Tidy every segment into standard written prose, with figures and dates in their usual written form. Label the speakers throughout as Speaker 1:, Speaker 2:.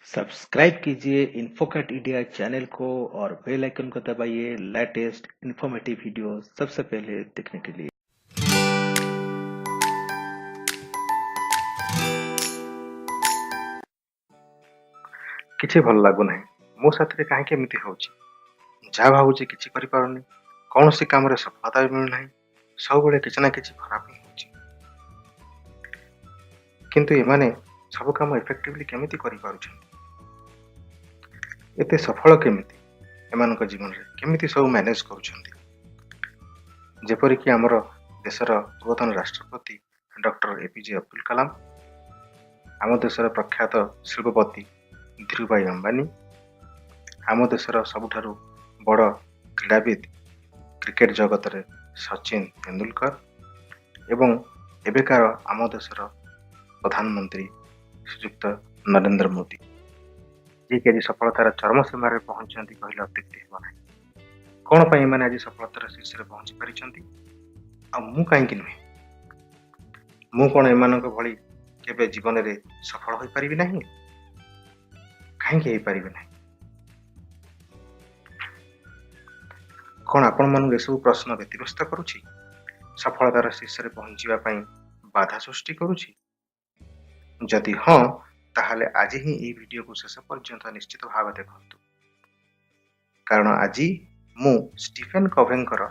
Speaker 1: Subscribe कीजिए इन्फोकैट India channel को और बेल आइकन को दबाइए लेटेस्ट इन्फॉर्मेटिव वीडियो सबसे पहले देखने के लिए।
Speaker 2: କିଛି ଭଲ ଲାଗୁନାହିଁ। ମୋ ସାଥିରେ କାହିଁକି ଏମିତି ହେଉଛି? ଯାହା ଭାବୁଛି କିଛି କରିପାରୁନି। କୌଣସି କାମରେ ସଫଳତା ବି ମିଳୁନାହିଁ। ସବୁବେଳେ କିଛି ନା କିଛି ଖରାପ ହିଁ ହେଉଛି। କିନ୍ତୁ ଏମାନେ ସବୁ କାମ ଇଫେକ୍ଟିଭଲି କେମିତି କରିପାରୁଛନ୍ତି? ଏତେ ସଫଳ କେମିତି? ଏମାନଙ୍କ ଜୀବନରେ କେମିତି ସବୁ ମ୍ୟାନେଜ କରୁଛନ୍ତି? ଯେପରିକି ଆମର ଦେଶର ପୂର୍ବତନ ରାଷ୍ଟ୍ରପତି ଡକ୍ଟର ଏପିଜେ ଅବ୍ଦୁଲ କାଲାମ, ଆମ ଦେଶର ପ୍ରଖ୍ୟାତ ଶିଳ୍ପପତି ଧୀରୁଭାଇ ଅମ୍ବାନୀ, ଆମ ଦେଶର ସବୁଠାରୁ ବଡ଼ କ୍ରୀଡ଼ାବିତ୍ କ୍ରିକେଟ ଜଗତରେ ସଚିନ ତେନ୍ଦୁଲକର ଏବଂ ଏବେକାର ଆମ ଦେଶର ପ୍ରଧାନମନ୍ତ୍ରୀ ଶ୍ରୀଯୁକ୍ତ ନରେନ୍ଦ୍ର ମୋଦି, ଯିଏକି ଆଜି ସଫଳତାର ଚରମ ସୀମାରେ ପହଞ୍ଚିଛନ୍ତି କହିଲେ ଅତ୍ୟୁକ୍ତି ହେବ ନାହିଁ। କ'ଣ ପାଇଁ ଏମାନେ ଆଜି ସଫଳତାର ଶୀର୍ଷରେ ପହଞ୍ଚି ପାରିଛନ୍ତି ଆଉ ମୁଁ କାହିଁକି ନୁହେଁ? ମୁଁ କ'ଣ ଏମାନଙ୍କ ଭଳି କେବେ ଜୀବନରେ ସଫଳ ହୋଇପାରିବି ନାହିଁ? କାହିଁକି ହେଇପାରିବି ନାହିଁ? କ'ଣ ଆପଣମାନଙ୍କୁ ଏସବୁ ପ୍ରଶ୍ନ ବ୍ୟତିବ୍ୟସ୍ତ କରୁଛି? ସଫଳତାର ଶୀର୍ଷରେ ପହଞ୍ଚିବା ପାଇଁ ବାଧା ସୃଷ୍ଟି କରୁଛି? ଯଦି ହଁ, ତାହେଲେ ଆଜି ହିଁ ଏହି ଭିଡ଼ିଓକୁ ଶେଷ ପର୍ଯ୍ୟନ୍ତ ନିଶ୍ଚିତ ଭାବେ ଦେଖନ୍ତୁ, କାରଣ ଆଜି ମୁଁ ଷ୍ଟିଫେନ୍ କଭେଙ୍କର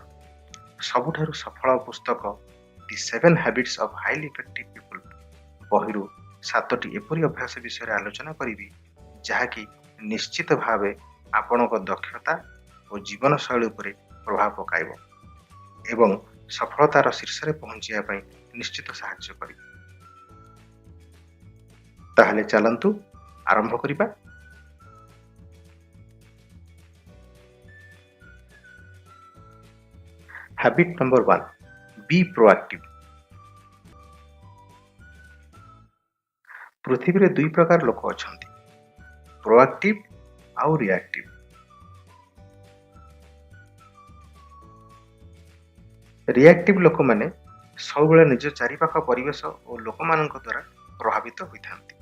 Speaker 2: ସବୁଠାରୁ ସଫଳ ପୁସ୍ତକ The Seven Habits of Highly Effective People ବହିରୁ 7ଟି ଏପରି ଅଭ୍ୟାସ ବିଷୟରେ ଆଲୋଚନା କରିବି, ଯାହାକି ନିଶ୍ଚିତ ଭାବେ ଆପଣଙ୍କ ଦକ୍ଷତା ଓ ଜୀବନଶୈଳୀ ଉପରେ ପ୍ରଭାବ ପକାଇବ ଏବଂ ସଫଳତାର ଶୀର୍ଷରେ ପହଞ୍ଚିବା ପାଇଁ ନିଶ୍ଚିତ ସାହାଯ୍ୟ କରିବ। ତାହେଲେ ଚାଲନ୍ତୁ ଆରମ୍ଭ କରିବା। Habit number 1, be proactive. ପୃଥିବୀରେ ଦୁଇ ପ୍ରକାର ଲୋକ ଅଛନ୍ତି, ପ୍ରୋଆକ୍ଟିଭ ଆଉ ରିଆକ୍ଟିଭ। ରିଆକ୍ଟିଭ ଲୋକମାନେ ସବୁବେଳେ ନିଜ ଚାରିପାଖ ପରିବେଶ ଓ ଲୋକମାନଙ୍କ ଦ୍ୱାରା ପ୍ରଭାବିତ ହୋଇଥାନ୍ତି।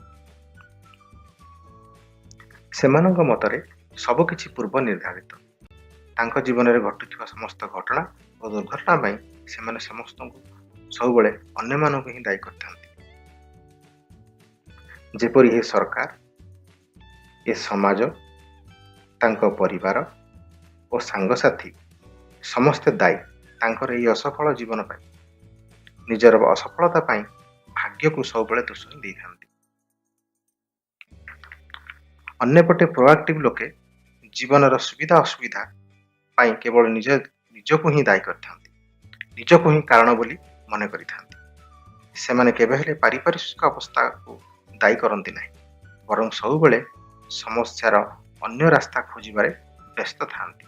Speaker 2: ସେମାନଙ୍କ ମତରେ ସବୁକିଛି ପୂର୍ବ ନିର୍ଦ୍ଧାରିତ। ତାଙ୍କ ଜୀବନରେ ଘଟୁଥିବା ସମସ୍ତ ଘଟଣା ଓ ଦୁର୍ଘଟଣା ପାଇଁ ସେମାନେ ସମସ୍ତଙ୍କୁ ସବୁବେଳେ ଅନ୍ୟମାନଙ୍କୁ ହିଁ ଦାୟୀ କରିଥାନ୍ତି, ଯେପରି ଏ ସରକାର, ଏ ସମାଜ, ତାଙ୍କ ପରିବାର ଓ ସାଙ୍ଗସାଥି ସମସ୍ତେ ଦାୟୀ ତାଙ୍କର ଏହି ଅସଫଳ ଜୀବନ ପାଇଁ। ନିଜର ଅସଫଳତା ପାଇଁ ଭାଗ୍ୟକୁ ସବୁବେଳେ ଦୋଷ ହିଁ ଦେଇଥାନ୍ତି। ଅନ୍ୟପଟେ ପ୍ରୋଆକ୍ଟିଭ ଲୋକେ ଜୀବନର ସୁବିଧା ଅସୁବିଧା ପାଇଁ କେବଳ ନିଜକୁ ହିଁ ଦାୟୀ କରିଥାନ୍ତି, ନିଜକୁ ହିଁ କାରଣ ବୋଲି ମନେ କରିଥାନ୍ତି। ସେମାନେ କେବେ ହେଲେ ପାରିପାର୍ଶ୍ୱିକ ଅବସ୍ଥାକୁ ଦାୟୀ କରନ୍ତି ନାହିଁ, ବରଂ ସବୁବେଳେ ସମସ୍ୟାର ଅନ୍ୟ ରାସ୍ତା ଖୋଜିବାରେ ବ୍ୟସ୍ତ ଥାନ୍ତି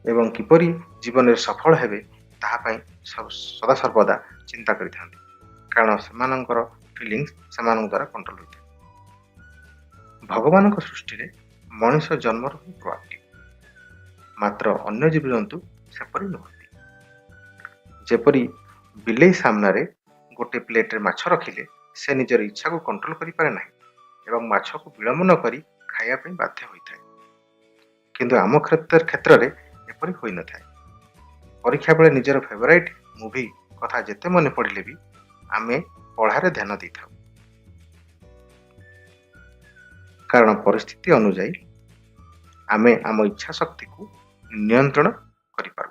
Speaker 2: ଏବଂ କିପରି ଜୀବନରେ ସଫଳ ହେବେ ତାହା ପାଇଁ ସଦାସର୍ବଦା ଚିନ୍ତା କରିଥାନ୍ତି, କାରଣ ସେମାନଙ୍କର ଫିଲିଙ୍ଗସ୍ ସେମାନଙ୍କ ଦ୍ୱାରା କଣ୍ଟ୍ରୋଲ ହୋଇଥାଏ। ଭଗବାନଙ୍କ ସୃଷ୍ଟିରେ ମଣିଷ ଜନ୍ମରୁ ହିଁ ପ୍ରୋଆକ୍ଟିଭ, ମାତ୍ର ଅନ୍ୟ ଜୀବଜନ୍ତୁ ସେପରି ନୁହନ୍ତି। ଯେପରି ବିଲେଇ ସାମ୍ନାରେ ଗୋଟେ ପ୍ଲେଟରେ ମାଛ ରଖିଲେ ସେ ନିଜର ଇଚ୍ଛାକୁ କଣ୍ଟ୍ରୋଲ କରିପାରେ ନାହିଁ ଏବଂ ମାଛକୁ ବିଳମ୍ବ ନ କରି ଖାଇବା ପାଇଁ ବାଧ୍ୟ ହୋଇଥାଏ। କିନ୍ତୁ ଆମ କ୍ଷେତ୍ରରେ ଏପରି ହୋଇନଥାଏ। ପରୀକ୍ଷା ବେଳେ ନିଜର ଫେଭରାଇଟ୍ ମୁଭି କଥା ଯେତେ ମନେ ପଡ଼ିଲେ ବି ଆମେ ପଢ଼ାରେ ଧ୍ୟାନ ଦେଇଥାଉ, କାରଣ ପରିସ୍ଥିତି ଅନୁଯାୟୀ ଆମେ ଆମ ଇଚ୍ଛା ଶକ୍ତିକୁ ନିୟନ୍ତ୍ରଣ କରିପାରୁ।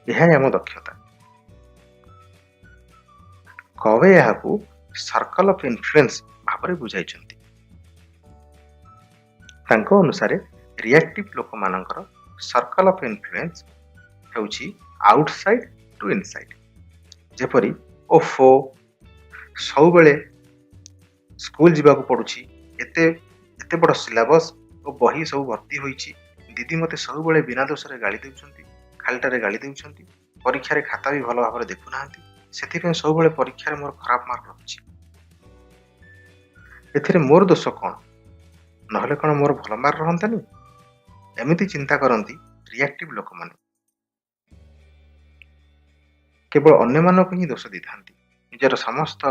Speaker 2: ଏହା ହିଁ ଆମ ଦକ୍ଷତା। କଭେ ଏହାକୁ ସର୍କଲ ଅଫ୍ ଇନଫ୍ଲୁଏନ୍ସ ଭାବରେ ବୁଝାଇଛନ୍ତି। ତାଙ୍କ ଅନୁସାରେ ରିଆକ୍ଟିଭ ଲୋକମାନଙ୍କର ସର୍କଲ ଅଫ୍ ଇନଫ୍ଲୁଏନ୍ସ ହେଉଛି ଆଉଟସାଇଡ୍ ଟୁ ଇନସାଇଡ୍। ଯେପରି ଓଫୋ, ସବୁବେଳେ ସ୍କୁଲ ଯିବାକୁ ପଡ଼ୁଛି, ଏତେ ଏତେ ବଡ଼ ସିଲାବସ୍ ଓ ବହି ସବୁ ଭର୍ତ୍ତି ହୋଇଛି, ଦିଦି ମୋତେ ସବୁବେଳେ ବିନା ଦୋଷରେ ଗାଳି ଦେଉଛନ୍ତି, ଖାଲିଟାରେ ଗାଳି ଦେଉଛନ୍ତି, ପରୀକ୍ଷାରେ ଖାତା ବି ଭଲ ଭାବରେ ଦେଖୁନାହାନ୍ତି, ସେଥିପାଇଁ ସବୁବେଳେ ପରୀକ୍ଷାରେ ମୋର ଖରାପ ମାର୍କ ରହୁଛି। ଏଥିରେ ମୋର ଦୋଷ କ'ଣ? ନହେଲେ କ'ଣ ମୋର ଭଲ ମାର୍କ ରହନ୍ତାନି? ଏମିତି ଚିନ୍ତା କରନ୍ତି ରିଆକ୍ଟିଭ ଲୋକମାନେ। କେବଳ ଅନ୍ୟମାନଙ୍କୁ ହିଁ ଦୋଷ ଦେଇଥାନ୍ତି, ନିଜର ସମସ୍ତ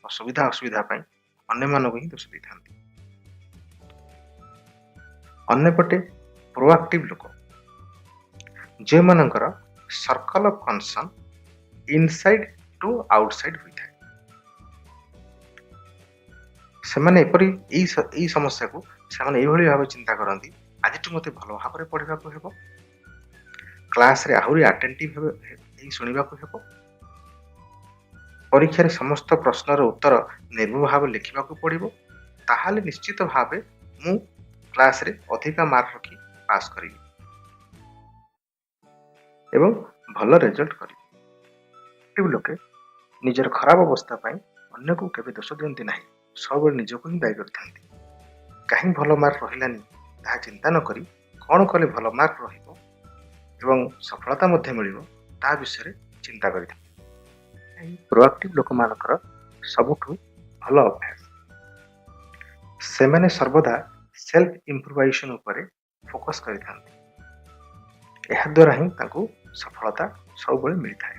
Speaker 2: ଅସୁବିଧା ଅସୁବିଧା ପାଇଁ ଅନ୍ୟମାନଙ୍କୁ ହିଁ ଦୋଷ ଦେଇଥାନ୍ତି। ଅନ୍ୟପଟେ ପ୍ରୋଆକ୍ଟିଭ ଲୋକ, ଯେଉଁମାନଙ୍କର circle of concern inside to outside ହୋଇଥାଏ, ସେମାନେ ଏପରି ଏଇ ସମସ୍ୟାକୁ ସେମାନେ ଏଇଭଳି ଭାବେ ଚିନ୍ତା କରନ୍ତି, ଆଜିଠୁ ମୋତେ ଭଲ ଭାବରେ ପଢ଼ିବାକୁ ହେବ, କ୍ଲାସ୍ରେ ଆହୁରି ଆଟେଣ୍ଟିଭ୍ ହେଇ ଶୁଣିବାକୁ ହେବ, ପରୀକ୍ଷାରେ ସମସ୍ତ ପ୍ରଶ୍ନର ଉତ୍ତର ନିର୍ଭୁଲ ଭାବେ ଲେଖିବାକୁ ପଡ଼ିବ, ତାହେଲେ ନିଶ୍ଚିତ ଭାବେ ମୁଁ କ୍ଲାସ୍ରେ ଅଧିକା ମାର୍କ ରଖି ପାସ୍ କରିବି ଏବଂ ଭଲ ରେଜଲ୍ଟ କରିବି। ଲୋକେ ନିଜର ଖରାପ ଅବସ୍ଥା ପାଇଁ ଅନ୍ୟକୁ କେବେ ଦୋଷ ଦିଅନ୍ତି ନାହିଁ, ସବୁବେଳେ ନିଜକୁ ହିଁ ଦାୟୀ କରିଥାନ୍ତି। କାହିଁ ଭଲ ମାର୍କ ରହିଲାନି ତାହା ଚିନ୍ତା ନ କରି କ'ଣ କଲେ ଭଲ ମାର୍କ ରହିବ ଏବଂ ସଫଳତା ମଧ୍ୟ ମିଳିବ ତା ବିଷୟରେ ଚିନ୍ତା କରିଥାନ୍ତି। ପ୍ରୋଆକ୍ଟିଭ ଲୋକମାନଙ୍କର ସବୁଠୁ ଭଲ ଅଭ୍ୟାସ, ସେମାନେ ସର୍ବଦା ସେଲ୍ଫ ଇମ୍ପ୍ରୁଭାଇଜେସନ୍ ଉପରେ ଫୋକସ୍ କରିଥାନ୍ତି। ଏହାଦ୍ୱାରା ହିଁ ତାଙ୍କୁ ସଫଳତା ସବୁବେଳେ ମିଳିଥାଏ।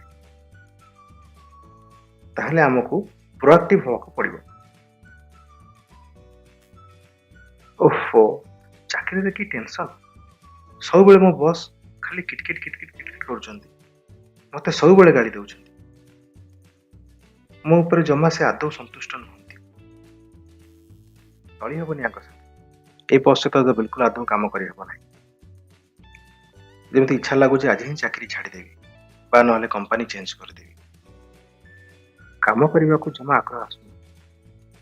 Speaker 2: ତାହେଲେ ଆମକୁ ପ୍ରୋଆକ୍ଟିଭ ହେବାକୁ ପଡ଼ିବ। ଓହୋ, ଚାକିରିରେ କି ଟେନସନ୍, ସବୁବେଳେ ମୋ ବସ୍ ଖାଲି କିଟକିଟ କିଟକିଟ କିଟକିଟ କରୁଛନ୍ତି, ମୋତେ ସବୁବେଳେ ଗାଳି ଦେଉଛନ୍ତି, ମୋ ଉପରେ ଜମା ସେ ଆଦୌ ସନ୍ତୁଷ୍ଟ ନୁହନ୍ତି, ଚଳି ହେବନି ଆଙ୍କ ସାଙ୍ଗେ, ଏଇ ବସ୍ ସହିତ ତ ବିଲକୁଲ ଆଦୌ କାମ କରିହେବ ନାହିଁ, ଯେମିତି ଇଚ୍ଛା ଲାଗୁଛି ଆଜି ହିଁ ଚାକିରି ଛାଡ଼ିଦେବି ବା ନହେଲେ କମ୍ପାନୀ ଚେଞ୍ଜ କରିଦେବି। କାମ କରିବାକୁ ଜମା ଆଗ୍ରହ ଆସୁନି,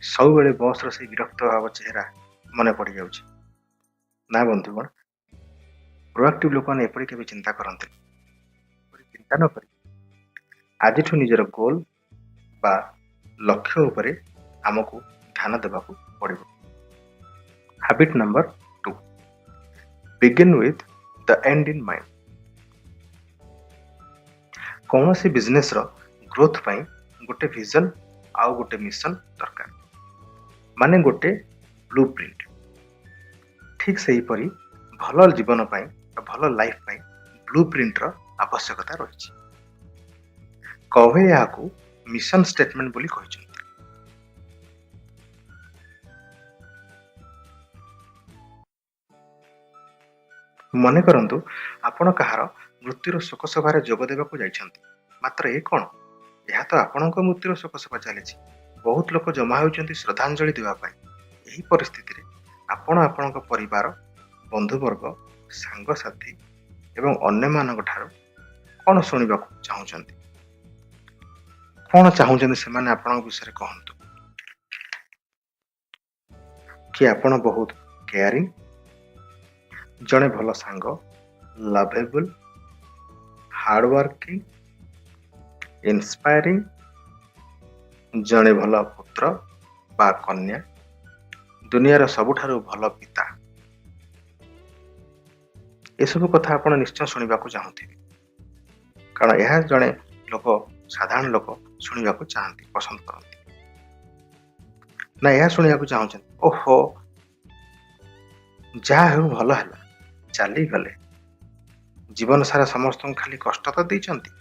Speaker 2: ସବୁବେଳେ ବସ୍ର ସେଇ ବିରକ୍ତ ଭାବ ଚେହେରା ମନେ ପଡ଼ିଯାଉଛି। ନା ବନ୍ଧୁଗଣ, ପ୍ରୋଆକ୍ଟିଭ ଲୋକମାନେ ଏପରି କେବେ ଚିନ୍ତା କରନ୍ତିନି। ଏପରି ଚିନ୍ତା ନ କରି ଆଜିଠୁ ନିଜର ଗୋଲ୍ ବା ଲକ୍ଷ୍ୟ ଉପରେ ଆମକୁ ଧ୍ୟାନ ଦେବାକୁ ପଡ଼ିବ। Habit number 2, begin with the end in mind. କୌଣସି ବିଜନେସ୍ର ଗ୍ରୋଥ୍ ପାଇଁ ଗୋଟେ ଭିଜନ୍ ଆଉ ଗୋଟେ ମିଶନ୍ ଦରକାର, ମାନେ ଗୋଟେ ବ୍ଲୁ ପ୍ରିଣ୍ଟ। ଠିକ୍ ସେହିପରି ଭଲ ଜୀବନ ପାଇଁ ବା ଭଲ ଲାଇଫ୍ ପାଇଁ ବ୍ଲୁ ପ୍ରିଣ୍ଟର ଆବଶ୍ୟକତା ରହିଛି। କଭେ ଏହାକୁ ମିଶନ୍ ଷ୍ଟେଟମେଣ୍ଟ ବୋଲି କହିଛନ୍ତି। ମନେ କରନ୍ତୁ ଆପଣ କାହାର ମୃତ୍ୟୁର ଶୋକସଭାରେ ଯୋଗ ଦେବାକୁ ଯାଇଛନ୍ତି, ମାତ୍ର ଏ କ'ଣ, ଏହା ତ ଆପଣଙ୍କ ମୃତ୍ୟୁର ଶୋକସଭା ଚାଲିଛି, ବହୁତ ଲୋକ ଜମା ହେଉଛନ୍ତି ଶ୍ରଦ୍ଧାଞ୍ଜଳି ଦେବା ପାଇଁ। ଏହି ପରିସ୍ଥିତିରେ ଆପଣ ଆପଣଙ୍କ ପରିବାର, ବନ୍ଧୁବର୍ଗ, ସାଙ୍ଗସାଥି ଏବଂ ଅନ୍ୟମାନଙ୍କ ଠାରୁ କ'ଣ ଶୁଣିବାକୁ ଚାହୁଁଛନ୍ତି, କ'ଣ ଚାହୁଁଛନ୍ତି ସେମାନେ ଆପଣଙ୍କ ବିଷୟରେ କହନ୍ତୁ। କି ଆପଣ ବହୁତ କେୟାରିଂ, ଜଣେ ଭଲ ସାଙ୍ଗ, ଲଭେବଲ୍, ହାର୍ଡୱାର୍କିଂ, ଇନ୍ସପାୟାରିଂ, ଜଣେ ଭଲ ପୁତ୍ର ବା କନ୍ୟା, ଦୁନିଆର ସବୁଠାରୁ ଭଲ ପିତା। ଏସବୁ କଥା ଆପଣ ନିଶ୍ଚୟ ଶୁଣିବାକୁ ଚାହୁଁଥିବେ, କାରଣ ଏହା ଜଣେ ଲୋକ, ସାଧାରଣ ଲୋକ ଶୁଣିବାକୁ ଚାହାନ୍ତି, ପସନ୍ଦ କରନ୍ତି ନା। ଏହା ଶୁଣିବାକୁ ଚାହୁଁଛନ୍ତି, ଓହୋ ଯାହା ହେଉ ଭଲ ହେଲା, ଚାଲିଗଲେ, ଜୀବନ ସାରା ସମସ୍ତଙ୍କୁ ଖାଲି କଷ୍ଟ ତ ଦେଇଛନ୍ତି,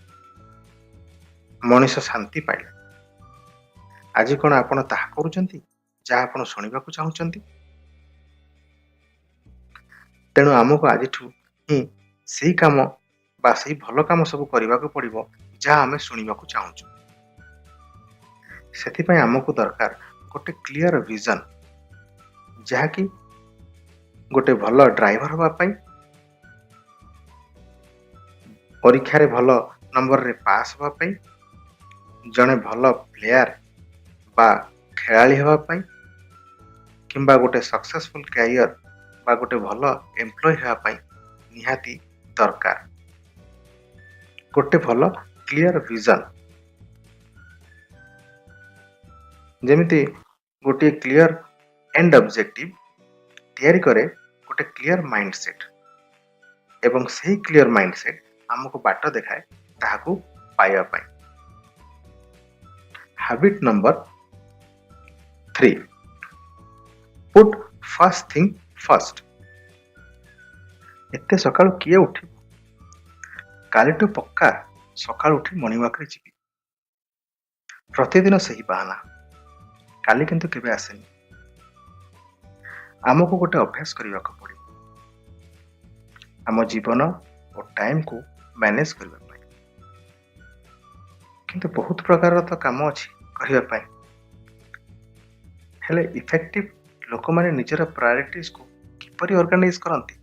Speaker 2: ମଣିଷ ଶାନ୍ତି ପାଇଲା। ଆଜି କ'ଣ ଆପଣ ତାହା କରୁଛନ୍ତି ଯାହା ଆପଣ ଶୁଣିବାକୁ ଚାହୁଁଛନ୍ତି? ତେଣୁ ଆମକୁ ଆଜିଠୁ ହିଁ ସେଇ କାମ ବା ସେଇ ଭଲ କାମ ସବୁ କରିବାକୁ ପଡ଼ିବ ଯାହା ଆମେ ଶୁଣିବାକୁ ଚାହୁଁଛୁ। ସେଥିପାଇଁ ଆମକୁ ଦରକାର ଗୋଟେ କ୍ଲିଅର ଭିଜନ୍, ଯାହାକି ଗୋଟେ ଭଲ ଡ୍ରାଇଭର ହେବା ପାଇଁ, ପରୀକ୍ଷାରେ ଭଲ ନମ୍ବରରେ ପାସ୍ ହେବା ପାଇଁ, ଜଣେ ଭଲ ପ୍ଲେୟାର ବା ଖେଳାଳି ହେବା ପାଇଁ, କିମ୍ବା ଗୋଟେ ସକ୍ସେସଫୁଲ୍ କ୍ୟାରିୟର ବା ଗୋଟେ ଭଲ ଏମ୍ପ୍ଲୟି ହେବା ପାଇଁ ନିହାତି ଦରକାର ଗୋଟେ ଭଲ କ୍ଲିଅର ଭିଜନ୍। ଯେମିତି ଗୋଟିଏ କ୍ଲିଅର ଏଣ୍ଡ ଅବଜେକ୍ଟିଭ ତିଆରି କରେ ଗୋଟେ କ୍ଲିଅର ମାଇଣ୍ଡସେଟ୍, ଏବଂ ସେହି କ୍ଲିଅର ମାଇଣ୍ଡସେଟ୍ ଆମକୁ ବାଟ ଦେଖାଏ ତାହାକୁ ପାଇବା ପାଇଁ। Habit number 3, put first thing first. ଏତେ ସକାଳୁ କିଏ ଉଠିବ? କାଲିଠୁ ପକ୍କା ସକାଳୁ ଉଠି ମର୍ଣ୍ଣିଂ ୱାକ୍ରେ ଯିବି। ପ୍ରତିଦିନ ସେହି ବାହାନା, କାଲି କିନ୍ତୁ କେବେ ଆସେନି। ଆମକୁ ଗୋଟେ ଅଭ୍ୟାସ କରିବାକୁ ପଡ଼ିବ ଆମ ଜୀବନ ଓ ଟାଇମ୍କୁ ମ୍ୟାନେଜ୍ କରିବା ପାଇଁ। କିନ୍ତୁ ବହୁତ ପ୍ରକାରର ତ କାମ ଅଛି କରିବା ପାଇଁ, ହେଲେ ଇଫେକ୍ଟିଭ୍ ଲୋକମାନେ ନିଜର ପ୍ରାୟୋରିଟିଜ୍କୁ କିପରି ଅର୍ଗାନାଇଜ୍ କରନ୍ତି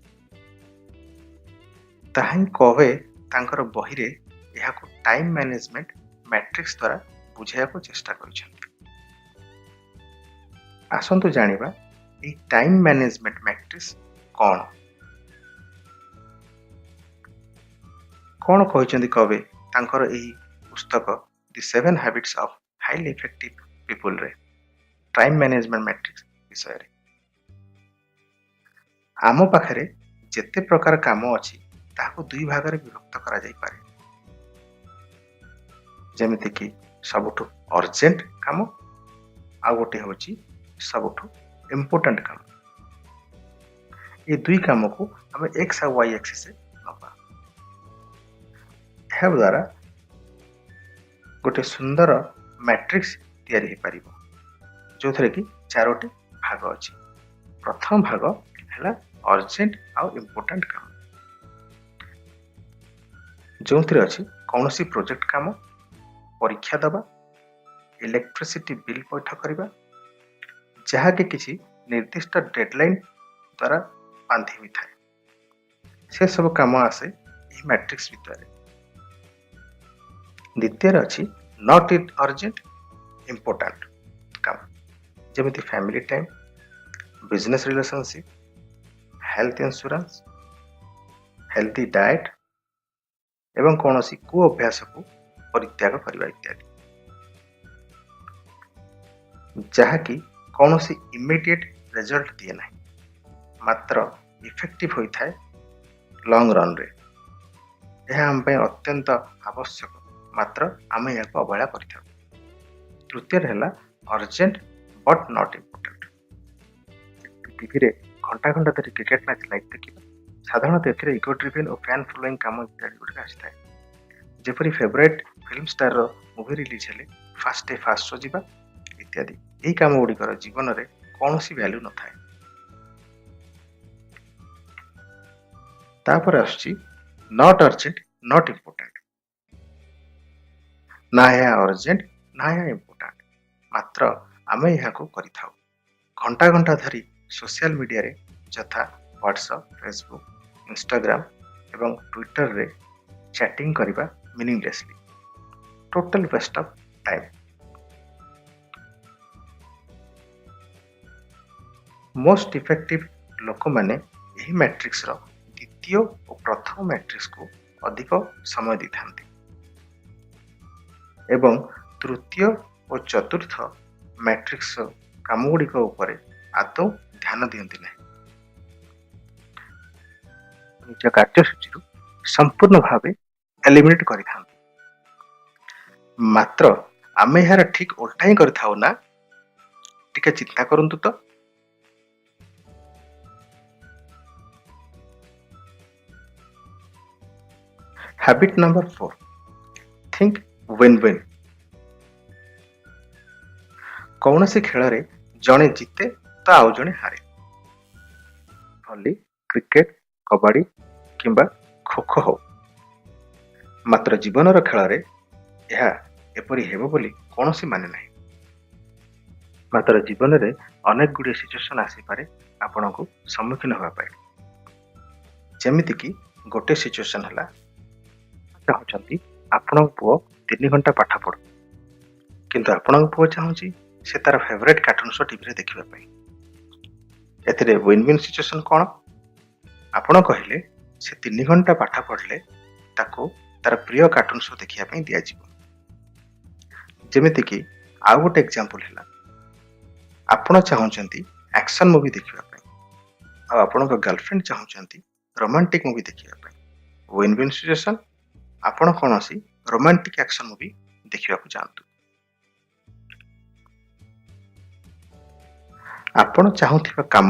Speaker 2: ତାହା ହିଁ କଭେ ତାଙ୍କର ବହିରେ ଏହାକୁ ଟାଇମ୍ ମ୍ୟାନେଜମେଣ୍ଟ ମ୍ୟାଟ୍ରିକ୍ସ ଦ୍ୱାରା ବୁଝାଇବାକୁ ଚେଷ୍ଟା କରିଛନ୍ତି। ଆସନ୍ତୁ ଜାଣିବା ଏହି ଟାଇମ୍ ମ୍ୟାନେଜମେଣ୍ଟ ମ୍ୟାଟ୍ରିକ୍ସ କ'ଣ। କ'ଣ କହିଛନ୍ତି କଭେ ତାଙ୍କର ଏହି ପୁସ୍ତକ the 7 habits of highly effective ପିପୁଲରେ time management matrix ବିଷୟରେ। ଆମ ପାଖରେ ଯେତେ ପ୍ରକାର କାମ ଅଛି ତାହାକୁ ଦୁଇ ଭାଗରେ ବିଭକ୍ତ କରାଯାଇପାରେ, ଯେମିତିକି ସବୁଠୁ ଅର୍ଜେଣ୍ଟ କାମ ଆଉ ଗୋଟେ ହେଉଛି ସବୁଠୁ ଇମ୍ପୋର୍ଟାଣ୍ଟ କାମ। ଏ ଦୁଇ କାମକୁ ଆମେ ଏକ୍ସ ଆଉ ୱାଇ ଆକ୍ସିସରେ ନେବା। ଏହା ଦ୍ୱାରା ଗୋଟେ ସୁନ୍ଦର ମ୍ୟାଟ୍ରିକ୍ସ ତିଆରି ହୋଇପାରିବ, ଯେଉଁଥିରେ କି 4ଟି ଭାଗ ଅଛି। ପ୍ରଥମ ଭାଗ ହେଲା ଅର୍ଜେଣ୍ଟ ଆଉ ଇମ୍ପୋର୍ଟାଣ୍ଟ କାମ, ଯେଉଁଥିରେ ଅଛି କୌଣସି ପ୍ରୋଜେକ୍ଟ କାମ, ପରୀକ୍ଷା ଦେବା, ଇଲେକ୍ଟ୍ରିସିଟି ବିଲ୍ ପୈଠ କରିବା, ଯାହାକି କିଛି ନିର୍ଦ୍ଦିଷ୍ଟ ଡେଡ଼ଲାଇନ୍ ଦ୍ୱାରା ବାନ୍ଧି ହୋଇଥାଏ। ସେସବୁ କାମ ଆସେ ଏହି ମ୍ୟାଟ୍ରିକ୍ସ ଭିତରେ। ଦ୍ୱିତୀୟରେ ଅଛି not eat urgent important କାମ, ଯେମିତି family time, business relationship, health insurance, healthy diet ଏବଂ କୌଣସି କୁ ଅଭ୍ୟାସକୁ ପରିତ୍ୟାଗ କରିବା ଇତ୍ୟାଦି, ଯାହାକି କୌଣସି ଇମିଡ଼ିଏଟ୍ ରେଜଲ୍ଟ ଦିଏ ନାହିଁ, ମାତ୍ର ଇଫେକ୍ଟିଭ୍ ହୋଇଥାଏ ଲଙ୍ଗ ରନ୍ରେ। ଏହା ଆମ ପାଇଁ ଅତ୍ୟନ୍ତ ଆବଶ୍ୟକ, ମାତ୍ର ଆମେ ଏହାକୁ ଅବହେଳା କରିଥାଉ। ତୃତୀୟରେ ହେଲା ଅର୍ଜେଣ୍ଟ ବଟ୍ not important. ଟିଭିରେ ଘଣ୍ଟା ଘଣ୍ଟା ଧରି କ୍ରିକେଟ୍ ମ୍ୟାଚ୍ ଲାଇଭ୍ ଦେଖିବା, ସାଧାରଣତଃ ଏଥିରେ ଇଗୋ ଡ୍ରିଭେନ୍ ଓ ଫ୍ୟାନ୍ ଫଲୋଇଂ କାମ ଇତ୍ୟାଦି ଗୁଡ଼ିକ ଆସିଥାଏ, ଯେପରି ଫେଭରାଇଟ୍ ଫିଲ୍ମ ଷ୍ଟାରର ମୁଭି ରିଲିଜ୍ ହେଲେ ଫାଷ୍ଟ ଡେ ଫାଷ୍ଟ ଶୋ ଯିବା ଇତ୍ୟାଦି। ଏହି କାମ ଗୁଡ଼ିକର ଜୀବନରେ କୌଣସି ଭ୍ୟାଲ୍ୟୁ ନଥାଏ। ତାପରେ ଆସୁଛି not urgent not important. ନା ଏହା ଅର୍ଜେଣ୍ଟ ନା ଏହା ଇମ୍ପୋର୍ଟାଣ୍ଟ, ମାତ୍ର ଆମେ ଏହାକୁ କରିଥାଉ। ଘଣ୍ଟା ଘଣ୍ଟା ଧରି ସୋସିଆଲ ମିଡ଼ିଆରେ ଯଥା ହ୍ୱାଟ୍ସଆପ୍, ଫେସବୁକ୍, ଇନଷ୍ଟାଗ୍ରାମ ଏବଂ ଟ୍ୱିଟରରେ ଚାଟିଂ କରିବା meaninglessly, total waste of time. Most effective ଲୋକମାନେ ଏହି ମ୍ୟାଟ୍ରିକ୍ସର ଦ୍ୱିତୀୟ ଓ ପ୍ରଥମ ମ୍ୟାଟ୍ରିକ୍ସକୁ ଅଧିକ ସମୟ ଦେଇଥାନ୍ତି ଏବଂ ତୃତୀୟ ଓ ଚତୁର୍ଥ ମ୍ୟାଟ୍ରିକ୍ସ କାମଗୁଡ଼ିକ ଉପରେ ଆଦୌ ଧ୍ୟାନ ଦିଅନ୍ତି ନାହିଁ। ନିଜ କାର୍ଯ୍ୟସୂଚୀରୁ ସମ୍ପୂର୍ଣ୍ଣ ଭାବେ ଏଲିମିନେଟ୍ କରିଥାନ୍ତି। ମାତ୍ର ଆମେ ଏହାର ଠିକ୍ ଓଲଟା ହିଁ କରିଥାଉ ନା? ଟିକେ ଚିନ୍ତା କରନ୍ତୁ ତ। Habit number 4, think win win. କୌଣସି ଖେଳରେ ଜଣେ ଜିତେ ତ ଆଉ ଜଣେ ହାରେ। ଭଲି, କ୍ରିକେଟ, କବାଡ଼ି କିମ୍ବା ଖୋଖୋ ହଉ, ମାତ୍ର ଜୀବନର ଖେଳରେ ଏହା ଏପରି ହେବ ବୋଲି କୌଣସି ମାନେ ନାହିଁ। ମାତ୍ର ଜୀବନରେ ଅନେକ ଗୁଡ଼ିଏ ସିଚୁଏସନ୍ ଆସିପାରେ ଆପଣଙ୍କୁ ସମ୍ମୁଖୀନ ହେବା ପାଇଁ। ଯେମିତିକି ଗୋଟେ ସିଚୁଏସନ୍ ହେଲା, ଚାହୁଁଛନ୍ତି ଆପଣଙ୍କ ପୁଅ 3 ଘଣ୍ଟା ପାଠ ପଢ଼ୁ, କିନ୍ତୁ ଆପଣଙ୍କ ପୁଅ ଚାହୁଁଛି ସେ ତାର ଫେଭରାଇଟ୍ କାର୍ଟୁନ୍ ଶୋ ଟିଭିରେ ଦେଖିବା ପାଇଁ। ଏଥିରେ ୱିନ୍ ୱିନ୍ ସିଚୁଏସନ୍ କ'ଣ? ଆପଣ କହିଲେ ସେ 3 ଘଣ୍ଟା ପାଠ ପଢ଼ିଲେ ତାକୁ ତାର ପ୍ରିୟ କାର୍ଟୁନ୍ ଶୋ ଦେଖିବା ପାଇଁ ଦିଆଯିବ। ଯେମିତିକି ଆଉ ଗୋଟେ ଏକ୍ଜାମ୍ପଲ୍ ହେଲା, ଆପଣ ଚାହୁଁଛନ୍ତି ଆକ୍ସନ୍ ମୁଭି ଦେଖିବା ପାଇଁ ଆଉ ଆପଣଙ୍କ ଗାର୍ଲଫ୍ରେଣ୍ଡ ଚାହୁଁଛନ୍ତି ରୋମାଣ୍ଟିକ୍ ମୁଭି ଦେଖିବା ପାଇଁ। ୱିନ୍ ୱିନ୍ ସିଚୁଏସନ୍, ଆପଣ କୌଣସି ରୋମାଣ୍ଟିକ୍ ଆକ୍ସନ୍ ମୁଭି ଦେଖିବାକୁ ଯାଆନ୍ତୁ। ଆପଣ ଚାହୁଁଥିବା କାମ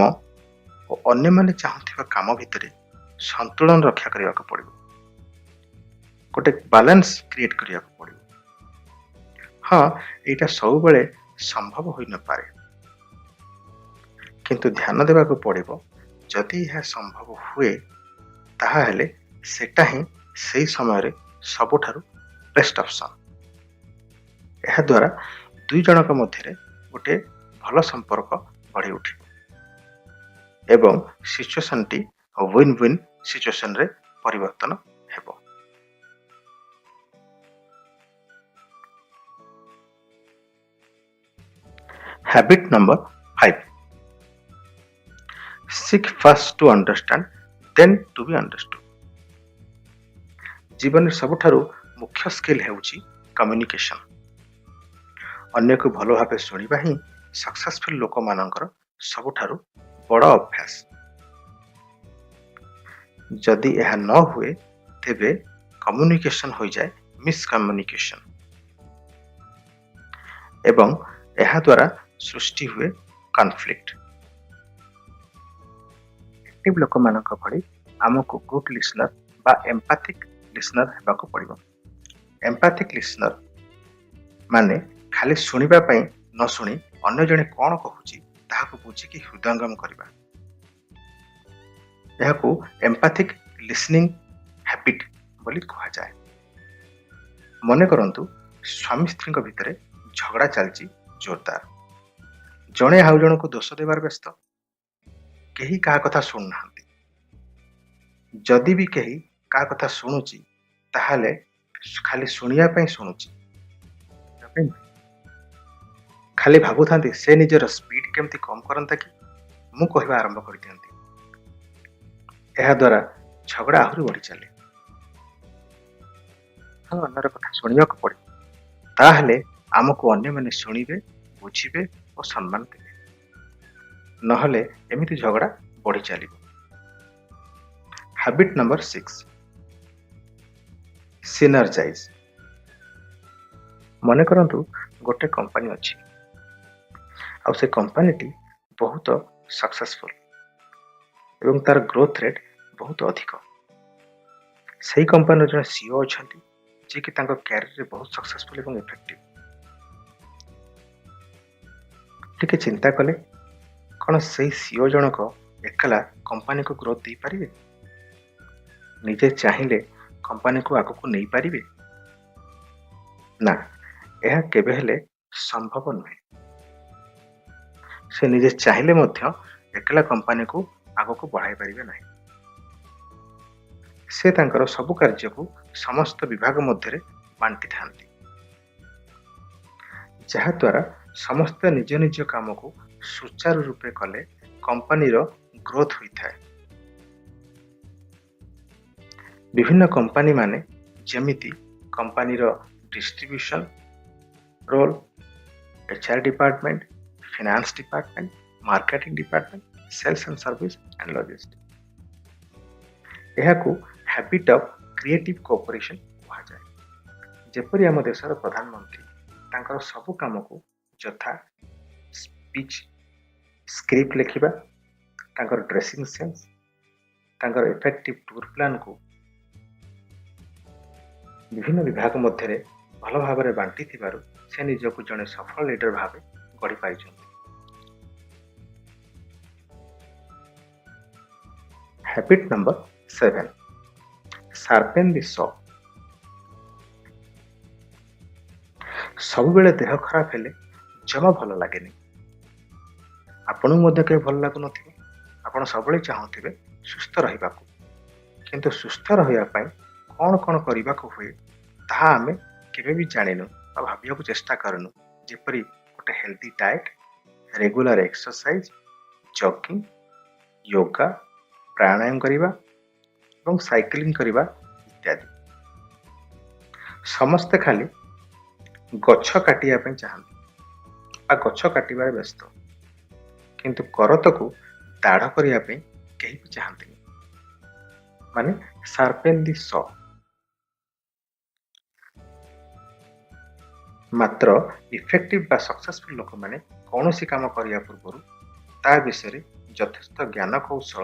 Speaker 2: ଓ ଅନ୍ୟମାନେ ଚାହୁଁଥିବା କାମ ଭିତରେ ସନ୍ତୁଳନ ରକ୍ଷା କରିବାକୁ ପଡ଼ିବ, ଗୋଟେ ବାଲାନ୍ସ କ୍ରିଏଟ୍ କରିବାକୁ ପଡ଼ିବ। ହଁ, ଏଇଟା ସବୁବେଳେ ସମ୍ଭବ ହୋଇନପାରେ, କିନ୍ତୁ ଧ୍ୟାନ ଦେବାକୁ ପଡ଼ିବ। ଯଦି ଏହା ସମ୍ଭବ ହୁଏ ତାହାହେଲେ ସେଟା ହିଁ ସେଇ ସମୟରେ ସବୁଠାରୁ ବେଷ୍ଟ ଅପସନ୍। ଏହାଦ୍ୱାରା ଦୁଇ ଜଣଙ୍କ ମଧ୍ୟରେ ଗୋଟେ ଭଲ ସମ୍ପର୍କ ଗଢ଼ି ଉଠିବ ଏବଂ ସିଚୁଏସନ୍ଟି ୱିନ୍ ୱିନ୍ ସିଚୁଏସନ୍ରେ ପରିବର୍ତ୍ତନ ହେବ। Habit number 5, seek first to understand, then to be understood. ଜୀବନରେ ସବୁଠାରୁ ମୁଖ୍ୟ ସ୍କିଲ୍ ହେଉଛି କମ୍ୟୁନିକେସନ୍। ଅନ୍ୟକୁ ଭଲ ଭାବେ ଶୁଣିବା ହିଁ ସକ୍ସେସଫୁଲ୍ ଲୋକମାନଙ୍କର ସବୁଠାରୁ ବଡ଼ ଅଭ୍ୟାସ। ଯଦି ଏହା ନ ହୁଏ ତେବେ କମ୍ୟୁନିକେସନ୍ ହୋଇଯାଏ ମିସ୍କମ୍ୟୁନିକେସନ୍ ଏବଂ ଏହାଦ୍ୱାରା ସୃଷ୍ଟି ହୁଏ କନଫ୍ଲିକ୍ଟ। ଆକ୍ଟିଭ୍ ଲୋକମାନଙ୍କ ଭଳି ଆମକୁ ଗୁଡ୍ ଲିସନର ବା ଏମ୍ପାଥିକ୍ ଲିସନର ହେବାକୁ ପଡ଼ିବ। ଏମ୍ପାଥିକ୍ ଲିସନର ମାନେ ଖାଲି ଶୁଣିବା ପାଇଁ ନ ଶୁଣି ଅନ୍ୟ ଜଣେ କ'ଣ କହୁଛି ତାହାକୁ ବୁଝିକି ହୃଦୟଙ୍ଗମ କରିବା। ଏହାକୁ ଏମ୍ପାଥିକ୍ ଲିସନିଂ ହ୍ୟାବିଟ୍ ବୋଲି କୁହାଯାଏ। ମନେ କରନ୍ତୁ ସ୍ୱାମୀ ସ୍ତ୍ରୀଙ୍କ ଭିତରେ ଝଗଡ଼ା ଚାଲିଛି ଜୋରଦାର। ଜଣେ ଆଉ ଜଣକୁ ଦୋଷ ଦେବାର ବ୍ୟସ୍ତ, କେହି କାହା କଥା ଶୁଣୁନାହାନ୍ତି। ଯଦି ବି କେହି କାହା କଥା ଶୁଣୁଛି ତାହେଲେ ଖାଲି ଶୁଣିବା ପାଇଁ ଶୁଣୁଛି, ଖାଲି ଭାବୁଥାନ୍ତି ସେ ନିଜର ସ୍ପିଡ୍ କେମିତି କମ୍ କରନ୍ତା କି ମୁଁ କହିବା ଆରମ୍ଭ କରିଦିଅନ୍ତି। ଏହାଦ୍ୱାରା ଝଗଡ଼ା ଆହୁରି ବଢ଼ି ଚାଲେ। ଅନ୍ୟର କଥା ଶୁଣିବାକୁ ପଡ଼ିବ, ତାହେଲେ ଆମକୁ ଅନ୍ୟମାନେ ଶୁଣିବେ, ବୁଝିବେ ଓ ସମ୍ମାନ ଦେବେ। ନହେଲେ ଏମିତି ଝଗଡ଼ା ବଢ଼ି ଚାଲିବ। Habit number 6, synergize. ମନେ କରନ୍ତୁ ଗୋଟେ କମ୍ପାନୀ ଅଛି ଆଉ ସେ କମ୍ପାନୀଟି ବହୁତ ସକ୍ସେସଫୁଲ୍ ଏବଂ ତାର ଗ୍ରୋଥ୍ ରେଟ୍ ବହୁତ ଅଧିକ। ସେଇ କମ୍ପାନୀର ଜଣେ ସିଇଓ ଅଛନ୍ତି ଯିଏକି ତାଙ୍କ କ୍ୟାରିୟରରେ ବହୁତ ସକ୍ସେସଫୁଲ୍ ଏବଂ ଇଫେକ୍ଟିଭ୍। ଟିକେ ଚିନ୍ତା କଲେ, କ'ଣ ସେଇ ସିଇଓ ଜଣକ ଏକଲା କମ୍ପାନୀକୁ ଗ୍ରୋଥ୍ ଦେଇପାରିବେ? ନିଜେ ଚାହିଁଲେ କମ୍ପାନୀକୁ ଆଗକୁ ନେଇପାରିବେ? ନା, ଏହା କେବେ ହେଲେ ସମ୍ଭବ ନୁହେଁ। ସେ ନିଜେ ଚାହିଁଲେ ମଧ୍ୟ ଏକଲା କମ୍ପାନୀକୁ ଆଗକୁ ବଢ଼ାଇ ପାରିବେ ନାହିଁ। ସେ ତାଙ୍କର ସବୁ କାର୍ଯ୍ୟକୁ ସମସ୍ତ ବିଭାଗ ମଧ୍ୟରେ ବାଣ୍ଟିଥାନ୍ତି, ଯାହାଦ୍ୱାରା ସମସ୍ତେ ନିଜ ନିଜ କାମକୁ ସୁଚାରୁ ରୂପେ କଲେ କମ୍ପାନୀର ଗ୍ରୋଥ୍ ହୋଇଥାଏ। ବିଭିନ୍ନ କମ୍ପାନୀ ମାନେ ଯେମିତି କମ୍ପାନୀର distribution role, HR department, finance department, marketing department, sales and service and logistic. ଏହାକୁ ହ୍ୟାବିଟ୍ ଅଫ୍ କ୍ରିଏଟିଭ୍ କୋଅପରେସନ୍ କୁହାଯାଏ। ଯେପରି ଆମ ଦେଶର ପ୍ରଧାନମନ୍ତ୍ରୀ ତାଙ୍କର ସବୁ କାମକୁ ଯଥା ସ୍ପିଚ୍, ସ୍କ୍ରିପ୍ଟ ଲେଖିବା, ତାଙ୍କର ଡ୍ରେସିଂ ସେନ୍ସ, ତାଙ୍କର ଇଫେକ୍ଟିଭ୍ ଟୁର୍ ପ୍ଲାନ୍କୁ ବିଭିନ୍ନ ବିଭାଗ ମଧ୍ୟରେ ଭଲ ଭାବରେ ବାଣ୍ଟିଥିବାରୁ ସେ ନିଜକୁ ଜଣେ ସଫଳ ଲିଡର ଭାବେ ଗଢ଼ିପାରିଛନ୍ତି। Habit number 7, sharpen the saw. ସବୁବେଳେ ଦେହ ଖରାପ ହେଲେ ଜମା ଭଲ ଲାଗେନି। ଆପଣଙ୍କୁ ମଧ୍ୟ କେବେ ଭଲ ଲାଗୁନଥିବ। ଆପଣ ସବୁବେଳେ ଚାହୁଁଥିବେ ସୁସ୍ଥ ରହିବାକୁ, କିନ୍ତୁ ସୁସ୍ଥ ରହିବା ପାଇଁ କ'ଣ କ'ଣ କରିବାକୁ ହୁଏ ତାହା ଆମେ କେବେ ବି ଜାଣିନୁ ବା ଭାବିବାକୁ ଚେଷ୍ଟା କରିନୁ। ଯେପରି ଗୋଟେ healthy diet, regular exercise, jogging, yoga, pranayama କରିବା ଏବଂ ସାଇକ୍ଲିଂ କରିବା ଇତ୍ୟାଦି। ସମସ୍ତେ ଖାଲି ଗଛ କାଟିବା ପାଇଁ ଚାହାନ୍ତି ବା ଗଛ କାଟିବାରେ ବ୍ୟସ୍ତ, କିନ୍ତୁ କରତକୁ ଦାଢ଼ କରିବା ପାଇଁ କେହି ବି ଚାହାନ୍ତିନି। ମାନେ ସାର୍ପେନ୍ ଦି ସ। ମାତ୍ର ଇଫେକ୍ଟିଭ୍ ବା ସକ୍ସେସଫୁଲ୍ ଲୋକମାନେ କୌଣସି କାମ କରିବା ପୂର୍ବରୁ ତା ବିଷୟରେ ଯଥେଷ୍ଟ ଜ୍ଞାନ କୌଶଳ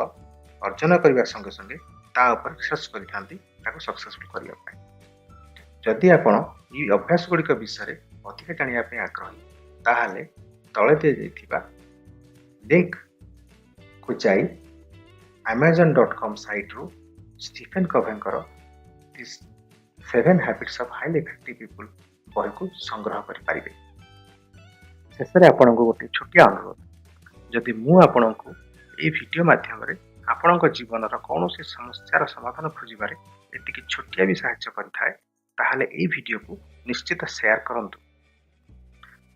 Speaker 2: ଅର୍ଜନ କରିବା ସଙ୍ଗେ ସଙ୍ଗେ ତା ଉପରେ ରିସର୍ଚ୍ଚ କରିଥାନ୍ତି ତାକୁ ସକ୍ସେସଫୁଲ୍ କରିବା ପାଇଁ। ଯଦି ଆପଣ ଏହି ଅଭ୍ୟାସ ଗୁଡ଼ିକ ବିଷୟରେ ଅଧିକା ଜାଣିବା ପାଇଁ ଆଗ୍ରହୀ, ତାହେଲେ ତଳେ ଦିଆଯାଇଥିବା ଲିଙ୍କକୁ ଯାଇ Amazon.com ସାଇଟ୍ରୁ ଷ୍ଟିଫେନ୍ କଭେଙ୍କର The Seven Habits of Highly Effective People ବହିକୁ ସଂଗ୍ରହ କରିପାରିବେ। ଶେଷରେ ଆପଣଙ୍କୁ ଗୋଟିଏ ଛୋଟିଆ ଅନୁରୋଧ, ଯଦି ମୁଁ ଆପଣଙ୍କୁ ଏହି ଭିଡ଼ିଓ ମାଧ୍ୟମରେ ଆପଣଙ୍କ ଜୀବନର କୌଣସି ସମସ୍ୟାର ସମାଧାନ ଖୋଜିବାରେ ଏତିକି ଛୋଟିଆ ବି ସାହାଯ୍ୟ କରିଥାଏ, ତାହେଲେ ଏହି ଭିଡ଼ିଓକୁ ନିଶ୍ଚିତ ସେୟାର କରନ୍ତୁ।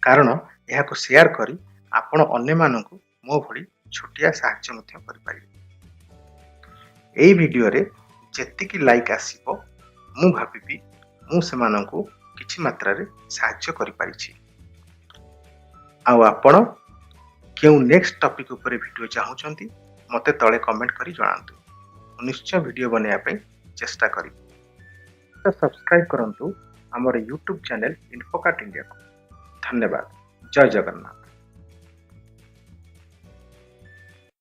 Speaker 2: କାରଣ ଏହାକୁ ସେୟାର କରି ଆପଣ ଅନ୍ୟମାନଙ୍କୁ ମୋ ଭଳି ଛୋଟିଆ ସାହାଯ୍ୟ ମଧ୍ୟ କରିପାରିବେ। ଏହି ଭିଡ଼ିଓରେ ଯେତିକି ଲାଇକ୍ ଆସିବ, ମୁଁ ଭାବିବି ମୁଁ ସେମାନଙ୍କୁ କିଛି ମାତ୍ରାରେ ସାହାଯ୍ୟ କରିପାରିଛି। ଆଉ ଆପଣ କେଉଁ ନେକ୍ସଟ ଟପିକ୍ ଉପରେ ଭିଡ଼ିଓ ଚାହୁଁଛନ୍ତି, ମୋତେ ତଳେ କମେଣ୍ଟ କରି ଜଣାନ୍ତୁ। ମୁଁ ନିଶ୍ଚୟ ଭିଡ଼ିଓ ବନେଇବା ପାଇଁ ଚେଷ୍ଟା କରିବି। ସବସ୍କ୍ରାଇବ୍ କରନ୍ତୁ ଆମର ୟୁଟ୍ୟୁବ୍ ଚ୍ୟାନେଲ୍ ଇନଫୋକାର୍ଟ ଇଣ୍ଡିଆକୁ। ଧନ୍ୟବାଦ। ଜୟ ଜଗନ୍ନାଥ।